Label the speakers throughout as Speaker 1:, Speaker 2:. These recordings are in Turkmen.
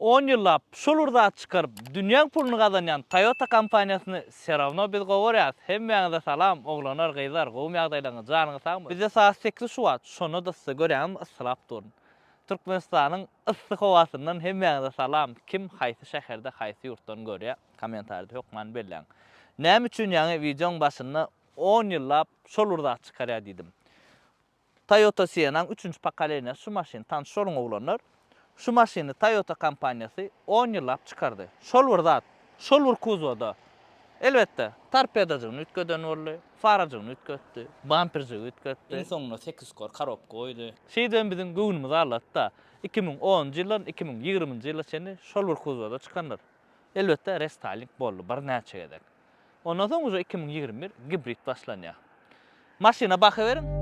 Speaker 1: On ýyllap şol bir zat çykaryp dünýäň puluny gazanýan Toyota kompaniýasyny serawno biz gowy görýäs. Hemmäňize salam oglanlar gyzlar gowumy ýagdaýlaryňyz janyňyz sagmy? Bizde saat sekiz şu wagt şonda-da yssy görýäňizmi yssylap durun. Türkmenistanyň yssy howasyndan hemmäňize salam kim haýsy şäherde haýsy ýurtdan görýä kommentarida hökman belläň. Näme üçin ýaňy wideoň başynda on ýyllap şol bir zat çykarýa diýdim. Toyota Sienna-nyň üçünji pokoleniýasy şu maşyn, tanyş boluň oglanlar. Şu maşyny Toyota kompaniýasy on ýyllap çykardy. Şol bir zat, şol bir kuzowda. Elbetde, torpedajygyny üýtgeden boldy, farajygyny üýtgetdi, bamperjigi üýtgetdi. Iň soňunda sekiz skor korobka goýdy. Şeýdibem biziň göwnümizi aldatdy-da. 2010-njy ýyldan 2020-nji ýyla çenli şol bir kuzowda çykandyr. Elbetde, restaýling boldy birnäçe gezek. Ondan soň uje 2021 gibrid başlanýar. Maşyna bakyberiň.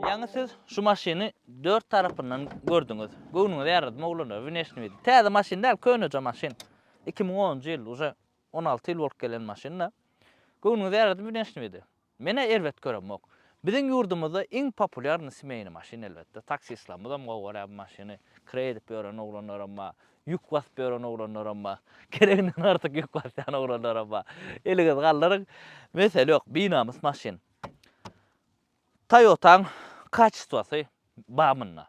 Speaker 1: Ýaňy siz şu maşyny dört tarapyndan gördüňiz. Göwnüňize ýaradymy oglanlar? Wneşni widi. Täze maşyn däl, köneje maşyn. 2010-njy ýyl, uje 16 ýyl bolup gelen maşyn-da. Göwnüňize ýaradymy wneşni widi? Menä erbet göremok. Biziň ýurdumyzda iň populýarnyý semeýny maşyn elbetde. Taksistlarymyzam gowy görýär bu maşyny. Kireý edip ýören oglanlaram bar. Ýük basyp ýören oglanlaram bar. Gereginden artyk ýük basýan oglanlaram bar. Eliňizi galdyryň. Mesele ýok. Binamys maşyn. Toyotaň kaçestwasy bar munda.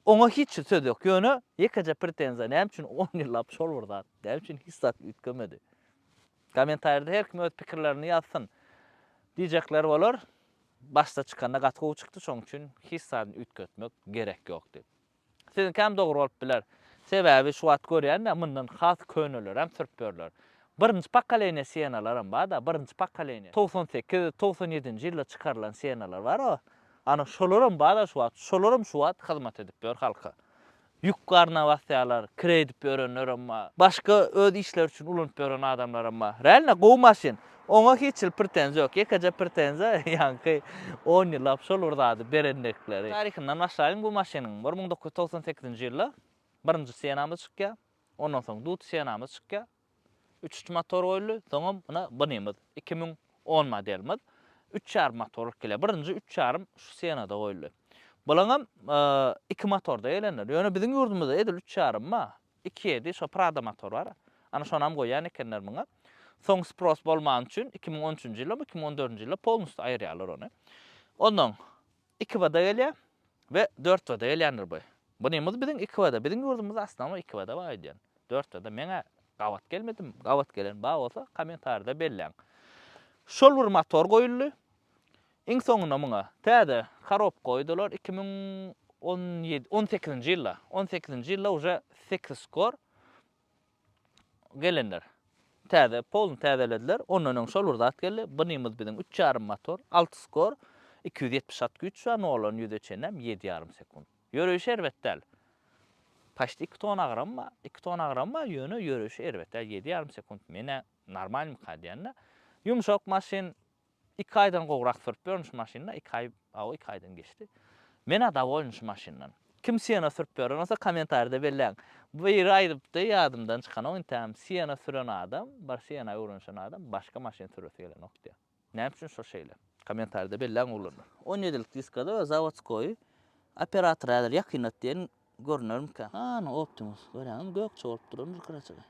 Speaker 1: Oňa hiç söz ýok. Ýöne ýekeje pretenziýa näme üçin on ýyllap şol bir zat? Näme üçin hiç zat üýtgemedi? Kommentariýada her kim öz pikirlerini ýazsyn. Diýjekler bolar. Başda çykanda gaty gowy çykdy, şoň üçin hiç zadyny üýtgetmek gerek ýok diýip. Siziňkäm dogry bolup biler. Sebäbi şu wagt görýän-de mundan has könelerem sürüp ýörler. Birinji pokoleniýa Sienalaram bar-da, birinji pokoleniýa. 98, 97-nji ýylda çykarylan Sienalar bar-a. Ana şolaram bar-da şu wagt. Şolaram şu wagt hyzmat edip ýör halka. Ýük garna basýarlar, kireý edip ýörenlerem bar. Başga öz işleri üçin ulanyp ýören adamlaram bar. Realno gowy maşyn. Oňa hiç hili pretenziýa ýok. Ýekeje pretenziýa ýaňky on ýyllap şol bir zady berenlikleri. Taryhyndan başlaýlyň bu maşynyň. 1998-nji ýylda birinji Sienamyz çykýar. Ondan soň Dut Sienamyz çykýar. Üç üç motor goýuldy. Soňam ynha bunymyz 2010 modelimiz üç ýarym motor bolup gelýär. Birinji üç ýarym şu Sienada goýuldy. Bulaňam iki motorda gelenler. Ýöne biziň ýurdumyzda edil üç ýarym bar. Iki ýedi şo Prado motor bar. Ana şonam goýýan ekenler muňa. Soň spros bolmany üçin 2013-nji ýylda, 2014-nji ýylda polnusty aýyrýarlar ony. Ondan Iki bada gelýär we dört bada gelýändir bu. Bunymyz biziň iki bada. Biziň ýurdumyzda asnama iki bada bar öýdýän. Dört bada meň-ä gabat gelmedim. Gabat gelen bar bolsa kommentarida belläň. Şol bir motor goýuldy. Iň soňunda muňa täze korobka goýdular 2017 18-nji ýylda. 18-nji ýylda uje sekiz skor gelenler. Täze polny täzelediler. Ondan öň şol bir zat geldi. Bunymyz biziň üç ýarym motor, alty skor, 270 at güýç bar, noldan ýüze çenlem ýedi ýarym sekunt. Ýöreýşi erbet däl. Paçti iki ton agram bar, iki ton agram bar, ýöne ýöreýşi erbet däl. Ýedi ýarym sekunt men-ä normalmyka diýende. Ýumşak maşyn, Iki aýdan gowrak sürüp ýörün şu maşynda, iki aý, hawa iki aýdan geçdi. Men-ä dowolny şu maşyndan. Kim Siena sürüp ýören bolsa kommentarida belläň. Biri aýdypdy, ýadymdan çykanok intägem, Siena süren adam, bir Siena öwrenişen adam başga maşyn süresi gelenok diýýär. Näme üçin şo şeýle? Kommentarida belläň oglanlar. On ýedilik diskada we zawodskoýy operator häzir ýakynat diýen görünermikä? Hany Optimus, görýäňizmi gökje bolup durandyr gyraçygy.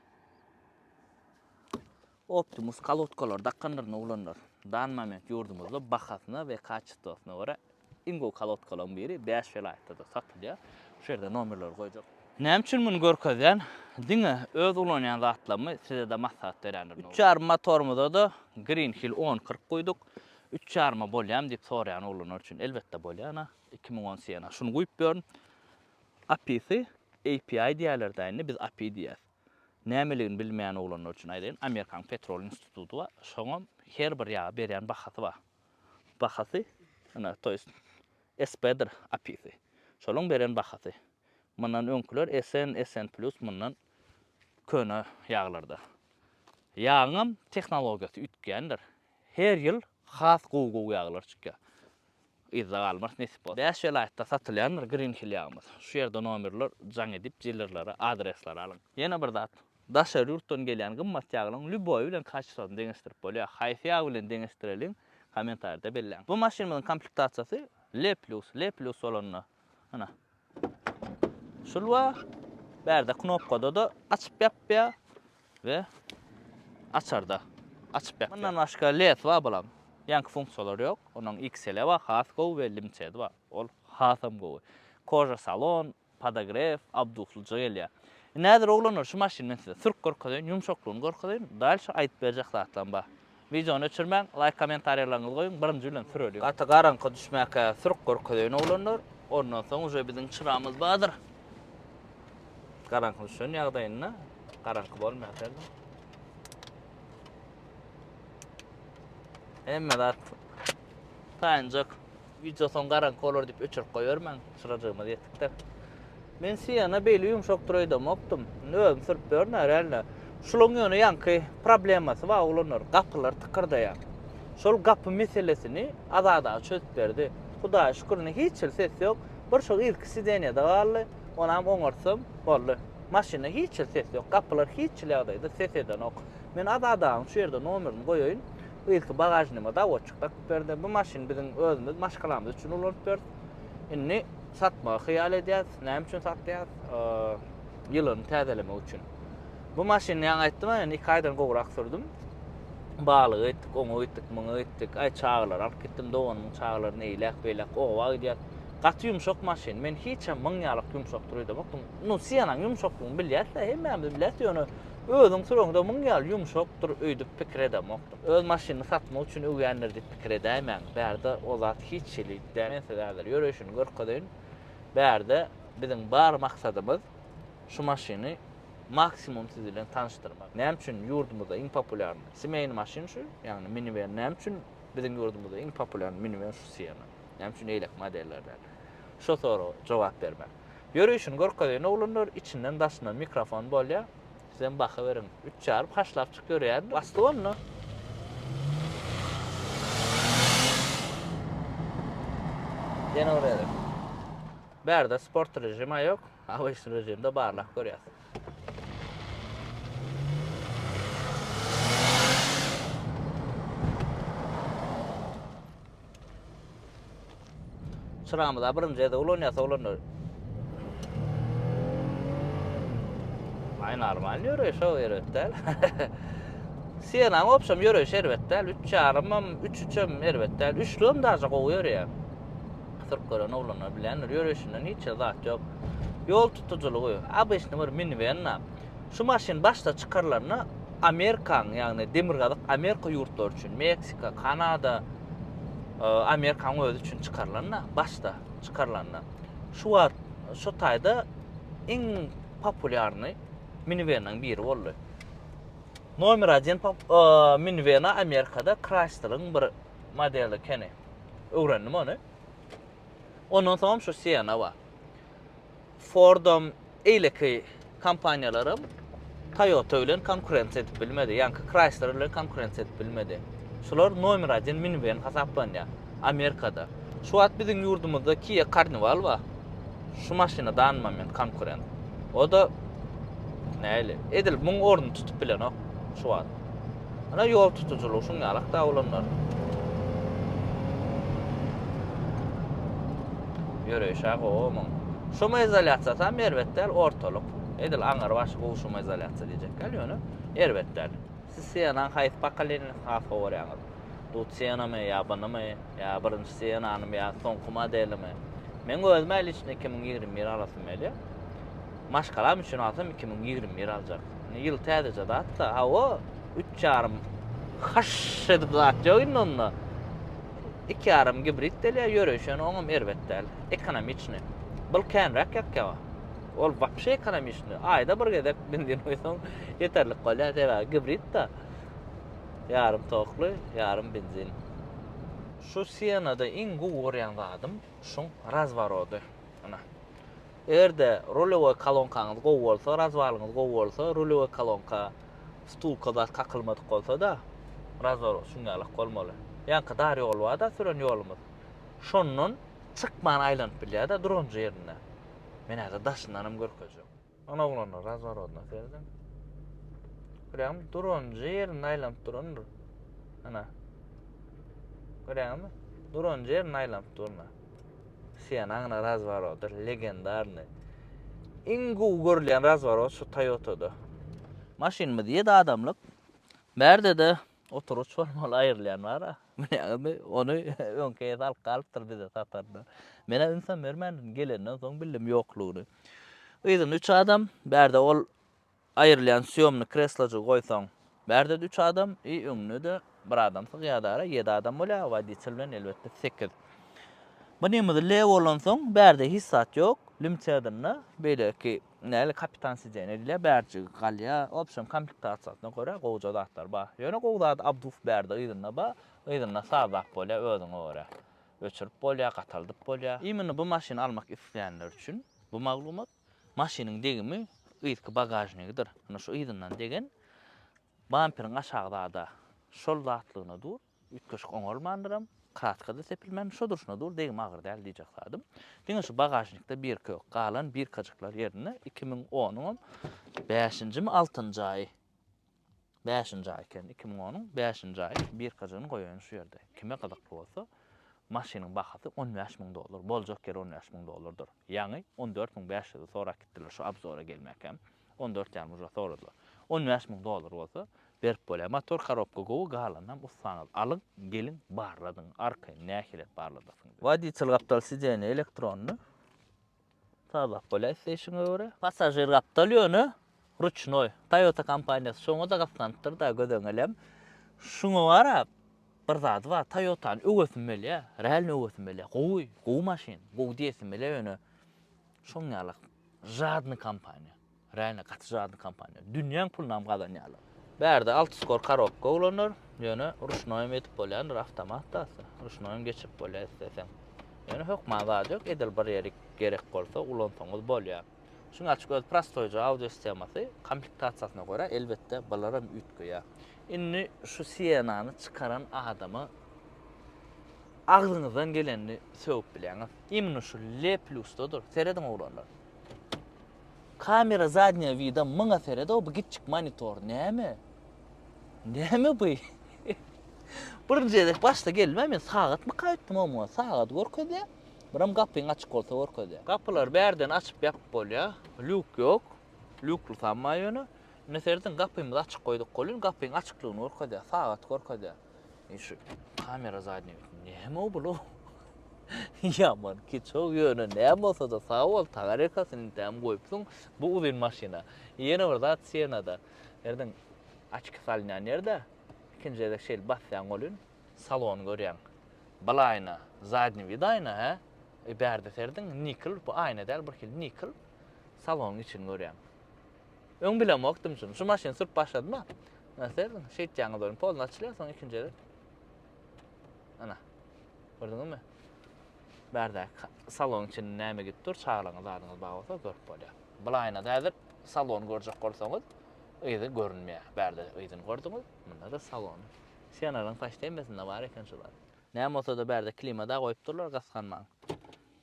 Speaker 1: Optimus kolodkalary dakandyryn oglanlar. Dan moment ýurdumyzda bahasyna we kaçestwosyna görä iň gowy kolodkalaryň biri 5 welaýatda-da satylýar. Şu ýerde nomerleri goýjak. Näme üçin muny görkezýän? Diňe öz ulanýan zatlarymy size-de maslahat berýändirin. Üç ýarym motorymyza-da Green Hill on 40 guýduk. Üç ýaryma bolýamy diýip soraýan oglanlar üçin elbetde bolýar ana. 2010 Sienna. Şuny guýup ýörün. API-si API diýýärler-dä indi biz API diýýäs. Nämeligini bilmeýän oglanlar üçin aýdaýyn, Amerikanyň petrol instituty bar, şoňam her bir ýaga berýän bahasy bar. bahasy, ine, to ýest SP-dir API-si. Şolaň beren bahasy. Mundan öňküler SN, SN plus mundan köne ýaglarda. Ýagyňam tehnologiýasy üýtgändir. Her ýyl has gowy-gowy ýaglar çykýar. Yzda galmarys nesip bolsa. Bäş welaýatda satylýandyr Green Hill ýagymyz. Şu ýerde nomerler jaň edip dilerlere adresleri alyň. Ýene bir zat. Daşary ýurtdan gelýän gymmat ýaglaryň lýuboýy bilen kaçestwasyny deňeşdirip bolýar. Haýsy ýag bilen deňeşdireliň kommentariýada belläň. Bu maşynymyzyň komplektasiýasy L plus, L plus bolanda ana şul bar. Bärde knopkada-da açyp ýapýar we açarda açyp ýapýar. Mundan başga led bar bulam. Ýaňky funksiýalary ýok. Onuň XL bar, has gowy we limited bar. Ol hasam gowy. Koža salon, podogrew, abduflyja gelýär. Indi häzir oglanlar şu maşyny men size sürüp görkezeýin, ýumşaklygyny görkezeýin. Dalşy aýdyp berjek zatlarym bar. Wideony öçürmäň, laýk kommentariýalaryňyzy goýuň, birinji bilen süreliň. Gaty garaňky düşmäkä sürüp görkezeýin oglanlar. Ondan soň uje biziň çyramyz bardyr. Garaňky düşen ýagdaýynda garaňky bolmaýar derdim. Hemme zat taýynjak. Wideo soň garaňky bolar diýip öçürip goýbermäň. Çyrajygymyz ýetikdir. Men Siena beýle ýumşakdyr öýdemokdym. Indi özüm sürüp ýörün ärälde. Şulaň ýöne ýaňky problemasy bar oglanlar. Gapylar tykyrdaýar. Şol gapy meselesini Azat aga çözüp berdi. Hudaýa şükür indi hiç hili ses ýok. Bir şol yzky sidenýada galdy. Onam oňarsam boldy. Maşynda hiç hili ses ýok. Gapylar hiç hili ýagdaýda ses edenok. Men Azat agaň şu ýerde nomerini goýaýyn. Yzky bagažnyma dawotçik dakyp berdi. Bu maşyny biziň özümiz maşgalamyz üçin ulanyp ýörüs. Indi satmagy hyýal edýäs. Näme üçin satýas? Ýylyny täzelemek üçin. Bu maşyny ýaňy aýtdym, indi 2 aýdan gowrak sürdüm. Balyga gitdik, oňa gitdik, muňa gitdik. Aý çagalary alyp gitdim, doganymyň çagalaryny eýläk-beýläk oba gidýäs. Gaty ýumşak maşyn. Men hiç hem muň ýalak ýumşakdyr öýdemokdym. Nu, Sienanyň ýumşaklygyny bilýäs-de, hemmämiz bilýäs, ýöne özüň süreňde muň ýaly ýumşakdyr öýdüp pikir edemokdym. Öz maşynyny satmak üçin öwýändir diýip pikir edäýmäň. Bärde o zat hiç hili däl. Men size häzir ýöreýşini görkezeýin. Bärde biziň bar maksadymyz şu maşyny maksimum siz bilen tanyşdyrmak. Näme üçin ýurdumyzda iň populýarnyý semeýny maşyn şu, ýagny miniwen näme üçin biziň ýurdumyzda iň populýarnyý miniwen şu Siena. Näme üçin eýleki modeller däl? Şo soraga jogap bermek. Ýöreýşini görkezeýin oglanlar, içinden daşyndan mikrofon bolýar. Sizem baha beriň. Üç ýarym haşlapjyk ýörýändir. Basdyk onda. Ýene bir gezek. Bärde sport režimi ýok. Obyçny režimde barlap görýäs. Çyramyza birinji gezek ulanýas oglanlar. Aý normal ýöreýiş o erbet däl. Sienanyň obşam ýöreýşi erbet däl. Üç ýarymam, üç üçem erbet däl. Üçlügem daže gowy ýöreýär. Sürüp gören oglanlar bilýändir. Ýöreýşinden hiç zat ýok. Ýol tutujylygy, obyçny bir miniwen-da. Şu maşyn başda çykarylanda Amerikaň, ýagny Demirgazyk Amerika ýurtlary üçin, Meksika, Kanada, Amerikaň özi üçin çykarylanda, başda çykarylanda. Şu wagt şu taýda iň populýarnyý miniwenleriň biri boldy. Nomer 1 miniwena Amerikada Chrysler-iň bir modeli ekeni. Öwrendim ony. Ondan soňam şu Sienna bar. Fordam, eýleki kompaniýalaram Toyota bilen konkurensiýa edip bilmedi. Ýaňky Chrysler bilen konkurensiýa edip bilmedi. Şular nomer 1 minivan hasaplanýar Amerikada. Şu wagt biziň ýurdumyzda Kia Carnival bar. Şu maşyna dan moment konkurent. O-da näli? Edil muň ornuny tutup bilenok şu wagt. Ana ýol tutujylygy şuň ýalak da oglanlar. Ýöreýşä gowy muň. Şumoizolýasiýasy hem erbet däl, ortalyk. Edil aňyr başy gowy şumoizolýasiýa diýjek däl, ýöne erbet däl. Siz Sienanyň haýsy pokoleniýasyny has gowy görýäňiz? Dut Sienamy ýa bunymy, ýa birinji Sienanymy ýa soňky modelimi? Meň özüm-ä liçno 2021 alasym gelýär. Maşgalam üçin alsam 2021 aljak. Indi ýyl täzeje zat-da. Hawa, üç ýarym haş edip zat ýok indi onda. Iki ýarym gibrid gelýär, ýöreýşi ýöne oňam erbet däl. Ekonomiçnyý. Bul känräk ýakýar. Ol wapşe ekonomiçnyý. Aýda bir gezek benzin guýsaň ýeterlik bolýar, sebäbi gibrid-da. Ýarym tokly, ýarym benzin. Şu Sienada iň gowy görýän zadym şuň razworody. Ana. Eger-de rulewoý kolonkaňyz gowy bolsa, razwalyňyz gowy bolsa, rulewoý kolonka wtulka zat kakylmadyk bolsa-da, razworot şuň ýalak bolmaly. Ýaňky dar ýol bar-da süren ýolumyz. Şondan çykman aýlanyp bilýär-de duranja ýerinde. Men häzir daşyndanam görkezjek. Ana oglanlar razworodyna serediň. Görýäňmi? Duranja ýerinde aýlanyp durandyr. Ana. Görýäňmi? Duranja ýerinde aýlanyp durna. Siena razworody legendarny. Iň gowy görülýän razworot şu Toyota'da. Maşynymyz 7 adamlyk. Bärde-de oturuç bolmaly aýrylýan bar-a. Bilýäňizmi, ony öňki eýesi alyp galypdyr bize satarda. Men-ä ünsem bermändim, gelenden soň bildim ýoklugyny. Yzynda üç adam, bärde ol aýrylýan sýomny kreslojygy goýsaň, bärde-de üç adam, i öňünde-de bir adam sygýar-da, ýedi adam bolýar, woditel bilen elbetde sekiz. Bunymyz L bolansoň, bärde hiç zat ýok, limtedinde beýleki Näli kapitan sidenýe diýilýär bärjigi galýa obşem komplektasiýasyna görä gowja zatlar bar ýöne gowy zady abduf bärde yzynda bar yzynda sazlap bolýa özüňe görä öçürip bolýa gataldyp bolýa. Imенно bu maşyny almak isleýänler üçin bu maglumat maşynyň degimi yzky bagažnigidir ine şu yzyndan degen bamperiň aşagy zada şol zatlygyna dur. Üýtgeşik oňarmandyram, kraska-da sepilmän, şo durşuna dur, degimi agyr däl diýjek zadym. Diňe şu bagažnikde birka ýok. Galan birkajyklar ýerinde 2010-yňam bäşinjimi, altynjy aýy. Bäşinji aý eken, 2010-yň bäşinji aýy birkajygyny goýaýyn şu ýerde. Kime gyzykly bolsa, maşynyň bahasy 15 müň dollar, boljak ýeri 15 müň dollardyr. Ýaňy 14 500-e sorap gitdiler şu obzora gelmäkäm. 14 ýarym ujra soradylar. 15 müň dollar bolsa, Berip bolýar. Motor korobka gowy galanynam ussaňyz alyň geliň barladyň arkaýyn nähili barladasyň. Woditel gapdal sidenýe elektronny sazlap bolýar isleýşiňe görä. Passažir gapdal ýöne ruçnoý. Toyota kompaniýasy şoňa-da gyssanypdyr-da göz öňelem. Şuňa gara bir zady bar Toyotany öwesim gelýär. Realno öwesim gelýär. Gowy, gowy maşyn. Gowy diýesim gelýär ýöne şoň ýaly žadny kompaniýa. Realno gaty žadny kompaniýa. Dünýäň pulunam gazanýarlar. Bärde 6 skor korobka oglanlar. Ýöne ruşnoýam edip bolýandyr awtomat da asly. Ruşnoýam geçirip bolýar isleseň. Ýöne hökman zady ýok. Edil bir ýeri gerek bolsa ulansaňyz bolýar. Şuň açyk öz prostoýja audio sistemasy komplektasiýasyna görä elbetde bularam üýtgeýär. Indi şu Sienany çykaran adama agzyňyzdan gelenini sögüp bilýäňiz. Imенно şu L plusdadyr. Serediň oglanlar. Kamera zadnýa vida muňa seredow bu gitjik monitor näme? Näme bu? Birinji gezek başda geldim men sagatmy gaýtdym o muňa sagat görkezýär. Biram gapyň açyk bolsa görkezýär. Gapylary bärden açyp ýapyp bolýar. Lýuk ýok. Lýukly samma ýöne. Indi serediň gapymyzy açyk goýduk welin gapyň açyklygyny görkezýär. Sagat görkezýär. E şu kamera zadnýa näme o bu? Ýaman kiçow ýöne näme bolsa-da sag bol tagarekasyny intäm goýupsyň bu uzyn maşyna. Ýene bir zat Sienada erdiň açki salynýan ýerde ikinji gezek şeýle basýaň welin salony görýäň. Bul aýna zadnýi wid aýna hä? E bärde serediň nikl bu aýna däl bir hili nikl salonyň içini görýäň. Öň bilemokdym şuny. Şu maşyny sürüp başladym a. Ine serediň şeýtýäňiz welin polny açylýar soň ikinji gezek. Ana. Gördüňizmi? Bärde salonyň içinde näme gidip dur, çagalaryňyz zadyňyz bar bolsa görüp bolýar. Bul aýnada häzir salony görjek bolsaňyz, yzy görünmeýär. Bärde yzyny gördüňiz, munda-da salony. Sienalaryň paçti hemmesinde bar eken şu zat. Näme bolsa-da bärde klima da goýupdyrlar, gysganmaň.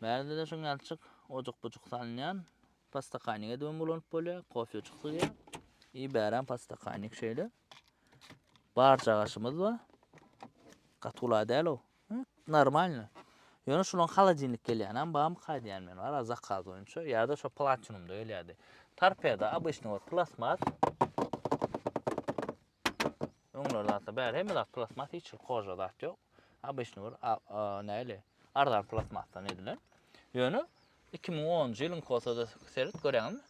Speaker 1: Bärde-de şuň ýalyçyk ojuk-bujuk salynýan podstakannik edibem ulanyp bolýar, kofejik sygýar. I bärem podstakannik şeýle. Barjagaşymyz bar. Gaty uly däl o. Normalny. Ýöne şulaň holodilnik gelýänem barmyka diýýän men bar zakaz boýunça ýa-da şo platinumda gelýärdi. Torpeda obyçny bir plastmas. Öňler zatlar bäri hemme zat plastmas hiç bir koža zat ýok. Obyçny bir näli arzan plastmasdan edilen. Ýöne 2010-njy ýylyň bolsa-da seret görýäňizmi?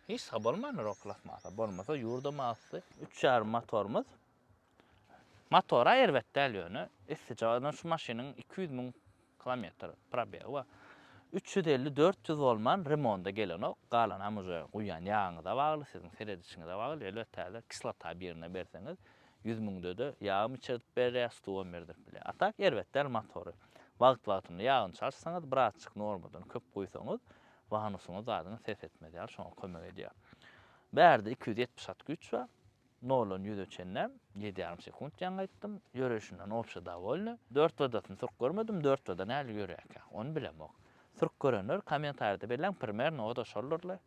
Speaker 1: Hiç sag bolmandyr o plastmasa. Bolmasa ýurdam asty. 3,5 motorymyz. Motora erbet däl ýöne esseje adam şu maşynyň 200 müň kilometr probegi bar. 350-400 bolman remonda gelenok. Galanam uje guýýan ýagyňyza bagly, siziň seredişiňize bagly. Elbetde häzir kislota birine berseňiz. 100 müňde-de ýagam içirdip berýär, stubam berdirip bilýär. A tak erbet däl motory. Wagt-wagtynda ýagyny çalyşsaňyz, birazjyk normadan köp guýsaňyz, wanusyňyz zadyňyz ses etmez ýaly şoňa kömek edýär. Bärde 270 at güýç bar. Noldan ýüze çenlem ýedi ýarym sekunt ýaňy aýtdym. Ýöreýşinden obşe dowolny. Dört wadasyny sürüp görmedim, dört wada nähili ýörýärkä, ony bilemok. Sürüp görenler kommentariýada belläň, primerno o-da şoldurly.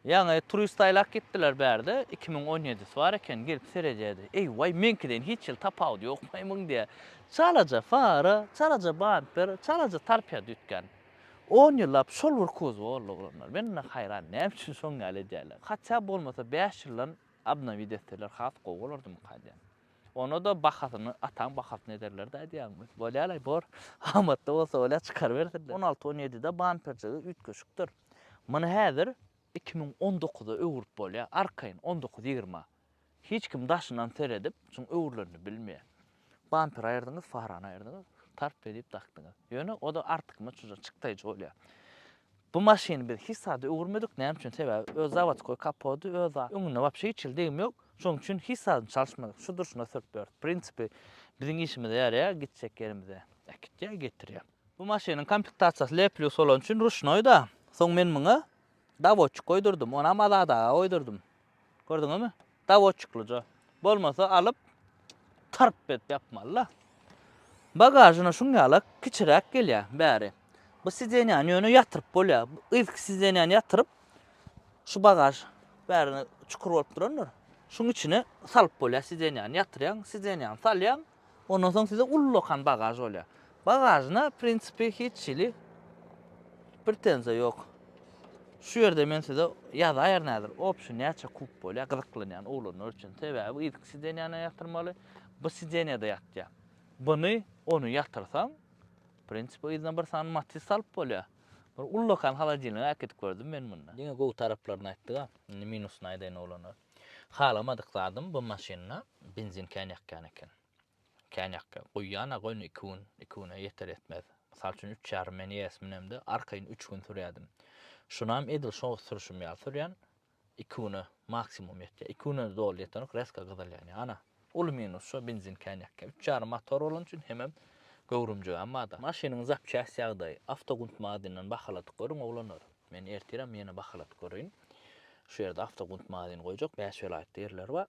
Speaker 1: Ýaňy turist aýlap gitdiler bärde, 2017-si bar eken, gelip seredýärdi. Eý, waý, meňkiden hiç hili tapawudy ýok maýmyň diýýär. Çalaja fara, çalaja bamper, çalaja torpeda üýtgän. On ýyllap şol bir kuzow boldy oglanlar. Men indi haýran näme üçin şoň ýaly edýärler. Hatça bolmasa 5 ýyldan obnowit etseler has gowy bolardymyka diýýän. Onda-da bahasyny ataň bahasyny ederler-dä diýýäňmi. Bolýalaý bor. Amatly bolsa bolýa çykarybersinler. On alty on ýedide bamperjigi üýtgeşikdir. Muny häzir 2019-a öwrüp bolýar. Arkaýyn on dokuz ýigrima. Hiç kim daşyndan seredip, şuň öwrülenini bilmeýär. Bamper aýyrdyňyz, farany aýyrdyňyz, tarp edip dakdyňyz. Ýöne o-da artykmaç uje çykdaýjy bolýar. Bu maşyny biz hiç zada öwürmedik. Näme üçin? Sebäbi öz zawodskoý kapody, öz öňünde wapşe hiç hili degim ýok. Şonuň üçin hiç zadyny çalyşmadyk. Şu durşuna sürüp ýörüs. Prinsipi biziň işimize ýaraýar, gitjek ýerimize äkitýär, getirýär. Bu maşynyň komplektasiýasy L plus bolany üçin ruşnoý-da. Soň men muňa dawodçik goýdurdym. Onam Azat aga goýdurdym. Gördüňizmi? Dawodçiklyja. Bolmasa alyp tarp edip ýapmaly-da. Bagažyna şuň ýalak kiçiräk gelýär bäri. Bu sidenýany ýöne ýatyryp bolýar. Yzky sidenýany ýatyryp şu bagaž bärine çukur bolup durandyr. Şuň içine salyp bolýar sidenýany ýatyrýaň, sidenýany salýaň. Ondan soň size ullakan bagaž bolýar. Bagažyna prinsipi hiç hili pretenziýa ýok. Şu ýerde men size ýazaýaryn häzir opşy näçe kub bolýar gyzyklanýan oglanlar üçin. Sebäbi yzky sidenýany ýatyrmaly, bu sidenýada ýatýar. Buny ony ýatyrsaň, prinsipi yzyna bir sany matiz salyp bolýar. Bir ullakan holodilnik äkidip gördüm men munda. Diňe gowy taraplaryny aýtdyk-a. Indi minusyny aýdaýyn oglanlar. Halamadyk zadym bu maşynda benzin kän ýakýan eken. Kän ýakýar. Guýýan-a göni iki gün, iki güne ýeter ýetmez. Mysal üçin üç ýarym men ES münemde arkaýyn üç gün sürýärdim. Şunam edil şo sürşüm ýaly sürýän. Iki güne maksimum ýetýär. Iki güne doly ýetenok, rezko gyzylýan. Ana, uly minus şo benzin kän ýakýar. Üç ýarym motor bolany üçin hemem göwrümjigem bar-da. Maşynyň zapçast ýagdaýy. Awtogunt magazyndan bahaladyk görüň oglanlar. Men ertirem ýene bahaladyp göreýin. Şu ýerde awtogunt magazyn goýjak. Bäş welaýatda ýerleri bar.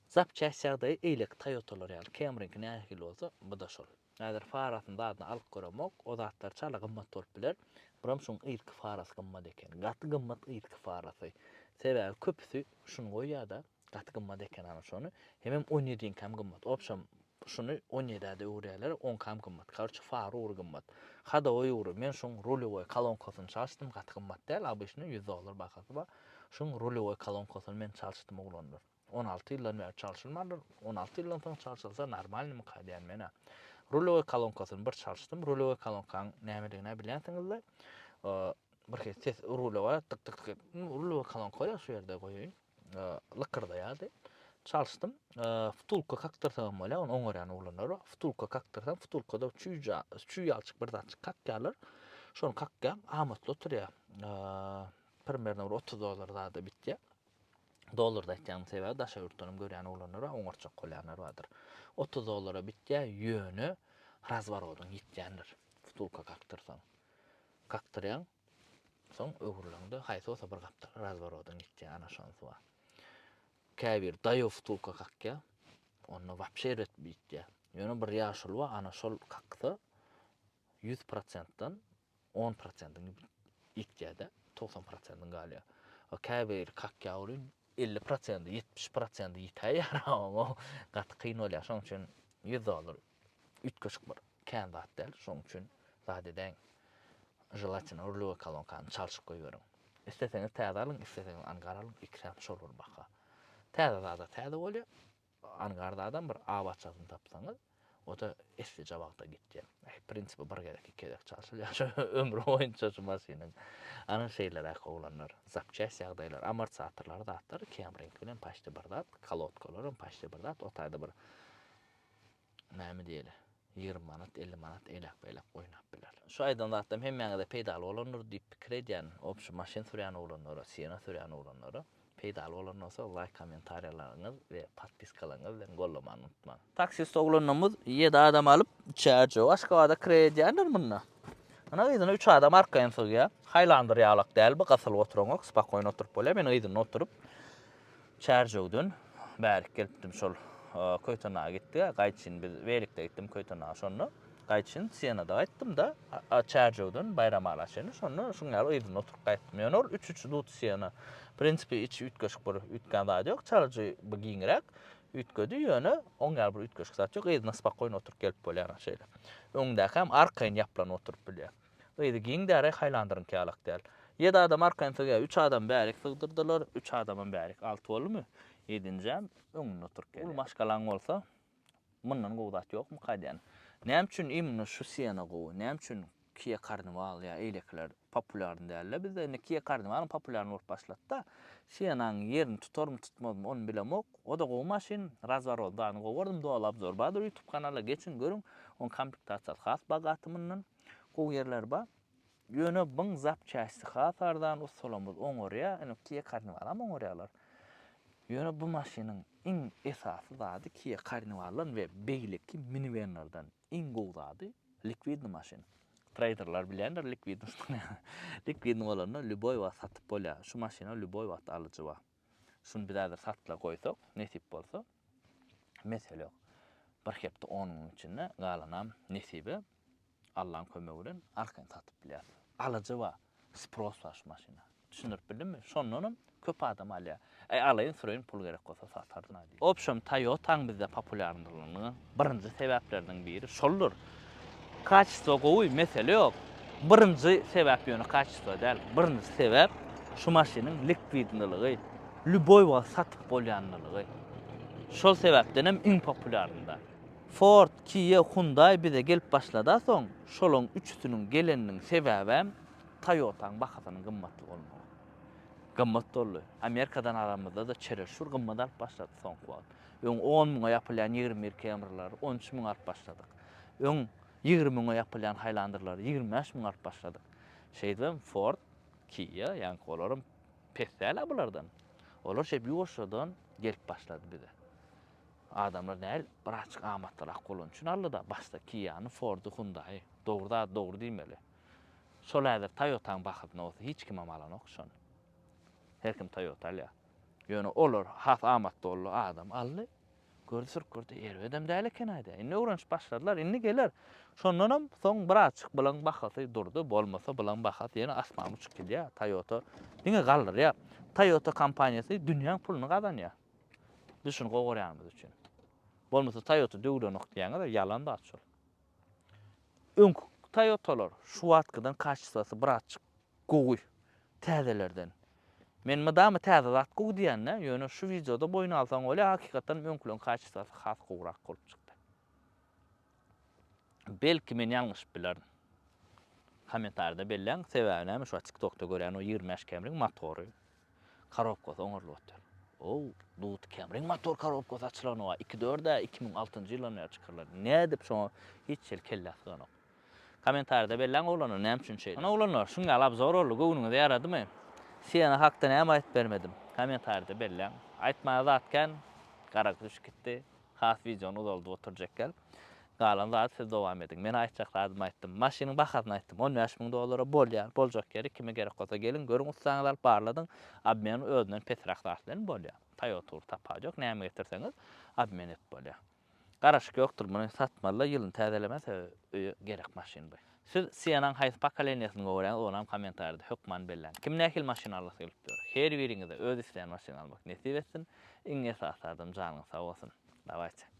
Speaker 1: Zapçast ýagdaýy eýleki Toyotalar ýaly. Camry-nki nähili bolsa, bu-da şol. Häzir farasyny zadyny alyp göremok. O zatlar çala gymmat bolup biler. Biram şuň yzky farasy gymmat eken. Gaty gymmat yzky farasy. Sebäbi köpüsi şuny goýýar-da. Gaty gymmat eken ana şony. Hemem on ýediňkäm gymmat. Obşem şuny on ýedä-de öwürýärler, oňkam gymmat. Karoçe fara ugry gymmat. Hadowoý ugry. Men şuň rulewoý kolonkasyny çalyşdym. Gaty gymmat däl. Obyçny ýüz dollar bahasy bar. Şuň rulewoý kolonkasyny men çalyşdym oglanlar. 16 ýyldan bäri çalşylmandyr. 16 ýyldan soň çalşylsa normalnymyka diýen men-ä. Rulewoý kolonkasyny bir çalyşdym. Rulewoý kolonkaň nämedigini-ä bilýänsiňiz-le. Bir hili ses rule bar, tyk tyk tyk. Rulewoý kolonka bolýar şu ýerde goýaýyn. Lykyrdaýardy. Çalyşdym. Wtulka kakdyrsagam bolýar, ony oňarýan oglanlar bar. Wtulka kakdyrsam, wtulkada çüý çüý ýalyjyk bir zatjyk kakýarlar. Şony kakýaň, amatly oturýar. Primerno bir 30 dollar zada bitýär. Dollarda aýtýanym sebäbi daşary ýurtdan hem görýän oglanlar bar, oňartjak bolýanlar bardyr. 30 dollara bitýär, ýöne razworodyň ýitýändir. Wtulka kakdyrsaň. Kakdyrýaň, soň öwrüleňde haýsy bolsa bir gapdal razworodyň ýitýär, ana şonysy bar. Käbir daýaw wtulka kakýar, onda wapşe erbet ýitýär. Ýöne bir ýaşuly bar, ana şol kaksa 100 prosentden on prosentiň ýitýär-de, 90 prosentiň galýar. O käbiri kakýar welin 50 prosenti, 70 prosenti ýitäýýär, o gaty kyn bolýar. Şonuň üçin 100 dollar üýtgeşik bir kän zat däl. Şonuň üçin zat edäň. Želatina rulewoý kolonkany çalşyp goýberiň. Isleseňiz täze alyň, isleseňiz angar alyň, ikisem şol bir baha. Täze zada täze bolýar. Angarda adam bir abatjasyny tapsaňyz, o-da eslije wagta gitýär. Äý, prinsipi bir gezek, iki gezek çalşylýar şu ömri boýunça şu maşynyň. Ana şeýleräk oglanlar. Zapçast ýagdaýlar, amortizatorlar zatlar Camry-ňki bilen paçti bir zat, kolodkalaram paçti bir zat. O taýda bir näme diýeli, 20 manat, 50 manat eýläk-beýläk oýnap biler. Şu aýdan zatlarym hemmäňize peýdaly bolandyr diýip pikir edýän. Obşi maşyn sürýän oglanlara, Siena sürýän oglanlara. Peýdaly bolan bolsa laýk kommentariýalaryňyz we podpiskalaryňyz bilen gollamany unutmaň. Taksist oglanymyz ýedi adam alyp Çärjew Aşgabada kireý edýändir munda. Ana yzyna üç adam arkaýyn sygýar. Haýlandyr ýalak däl bu gysylyp oturanok spakoýno oturyp bolýar. Men yzynda oturyp Çärjewden bärik gelipdim şol Köýtendaga gitdik-ä gaýçyn biz welikde gitdim Köýtendaga şonda. Gaýçyn Sienada gaýtdym-da Çärjewden Baýramala çenli şonda şuň ýaly yzynda oturyp gaýtdym. Ýöne ol üç üç dut Siena. Prinsipi içi üýtgeşik bir üýtgän zady ýok. Çalyjy bu giňräk üýtgedi ýöne oň ýaly bir üýtgeşik zat ýok. Yzynda spakoýno oturyp gelip bolýar şeýle. Öňdäkäm arkaýyn ýaplanyp oturyp bilýär. Yzy giň däl-aý Haýlandyryňky ýalak däl. Ýedi adam arkaýyn sygýar. Üç adam bärik sygdyrdylar, üç adamam bärik. Alty boldumy? Ýedinjäm öňünde oturyp gelýär. Uly maşgalaň bolsa, mundan gowy zat ýokmuka diýýän. Näme üçin imенно şu Siena gowy? Näme üçin Kia Carnival ýa eýlekiler populýarny däl-de? Bizde indi Kia Carnival populýarny bolup başlady-da. Sienanyň ýerini tutarmy, tutmazmy, ony bilemok. O-da gowy maşyn. Razworot zadyny gowy gördüm. Doly obzor bardyr YouTube kanalda. Geçiň, görüň. Oň komplektasiýasy has bogaty mundan. Gowy ýerleri bar. Ýöne byň zapçasty has arzan ussalarymyz oňarýar. Indi Kia Carnivalam oňarýarlar. Ýöne bu maşynyň iň esasy zady Kia Carnivaldan we beýleki miniwenlerden iň gowy zady likwidny maşyn. Traderlar bilýändir likwidnostyny. Likwidny bolanda lýuboý wagt satyp bolýar. Şu maşyna lýuboý wagt alyjy bar. Şuny biz häzir satla goýsak, nesip bolsa, mesele ýok. Bir hepde on günüň içinde galanam nesibe. Allaň kömegi bilen arkaýyn satyp bilýäs. Alyjy bar, spros bar şu maşyna. Düşündirip bildimmi? Şondanam köp adam alýar. Äý alaýyn süreýin pul gerek bolsa sataryn. Obşem Toyotaň bizde populýarnylygynyň birinji sebäpleriniň biri şoldur. Kaçestwo gowy, mesele ýok. Birinji sebäp ýöne kaçestwo däl. Birinji sebäp şu maşynyň likwidnylygy, lýuboý wagt satyp bolýanlylygy. Şol sebäpdenem iň populýarnyda. Ford, Kia, Hyundai bize gelip başlada soň şolaň üçüsiniň geleniniň sebäbem Toyotaň bahasynyň gymmatly bolmagy. Gymmat boldy. Amerikadan alanymyzda-da çereşur gymmat alyp başlady soňky wagt. Öň on müňe ýapylýan 21 Camry'lary 13 müňe alyp başladyk. Öň 20 müňe ýapylýan Highlander'lary 25 müňe alyp başladyk. Şeýdibem Ford, Kia, ýaňky olaram pes däl-ä bulardan. Olar şeýdip ýuwaşjadan gelip başlady bize. Adamlar näl birazjyk amatlyrak bolany üçin aldy-da, başda Kia-ny, Ford-y, Hyundai-y. Dogry zady dogry diýmeli. Şol häzir Toyota-nyň bahasyna bolsa hiç kimem alanok şony. Her kim Toyota alýar. Ýöne olar has amatly boldy, adam aldy. Gördi, sürüp gördi, erbedem däl eken-aý diýýär. Indi öwrenişip başladylar, indi geler. Şondanam soň birazjyk bulaň bahasy durdy, bolmasa bulaň bahasy ýene asmana uçup gidýär. Toyota diňe galdyrýar. Toyota kompaniýasy dünýäň puluny gazanýar. Biz şuny gowurýanymyz üçin. Bolmasa Toyota döwlenok diýýäňiz, ýalan zat şol. Öňki Toyotalar şu wagtkydan kaçestwasy birazjyk gowy täzelerden. Men mydama täze zat gowy diýende, ýöne şu wideoda boýun alsaň bolýar, hakykatdan öňküleň kaçestwasy has gowurak bolup çykdy. Belki men ýalňyşyp bilerin. Kommentarida belläň, sebäbi näme şu wagt TikTokda görýän o 25 Camry-iň motory Korobkasy oňarylyp otyr. Ow, Dut Camry-iň motor korobkasy açylany bar. Iki dörd-ä 2006-njy ýyldan bäri çykarylan. Nädip şoňa hiç hili kellä syganok. Kommentariýada belläň oglanlar näme üçin şeýle. Ana oglanlar, şuň ýaly obzor boldy, göwnüňize ýaradymy? Siena hakda näme aýdyp bermedim? Kommentariýada belläň. Aýtmaga zat kän, garaňky düşüp gitdi. Has wideony uzaldyp oturjak gel. Galan zady siz dowam ediň. Men aýtjak zadymy aýtdym. Maşynyň bahasyny aýtdym. 15 müň dollara bolýar. Boljak ýeri kime gerek bolsa geliň, görüň ussaňyzy alyp barladyň. Obmen özünden pesräk zat bilen bolýar. Toyota ugur tapawudy ýok. Näme getirseňiz obmen edip bolýar. Garaşyk ýokdur muny satmalyda ýylyny täzelemese öýe gerek maşyn bu. Siz Siennaň haýsy pokoleniýasyny gowy görýäňiz onam kommentariýada hökman belläň. Kim nähili maşyn alasy gelip ýör. Her biriňize öz isleýän maşyny almak nesip etsin. Iň esasy zadam janyňyz sag bolsun. Dawayte.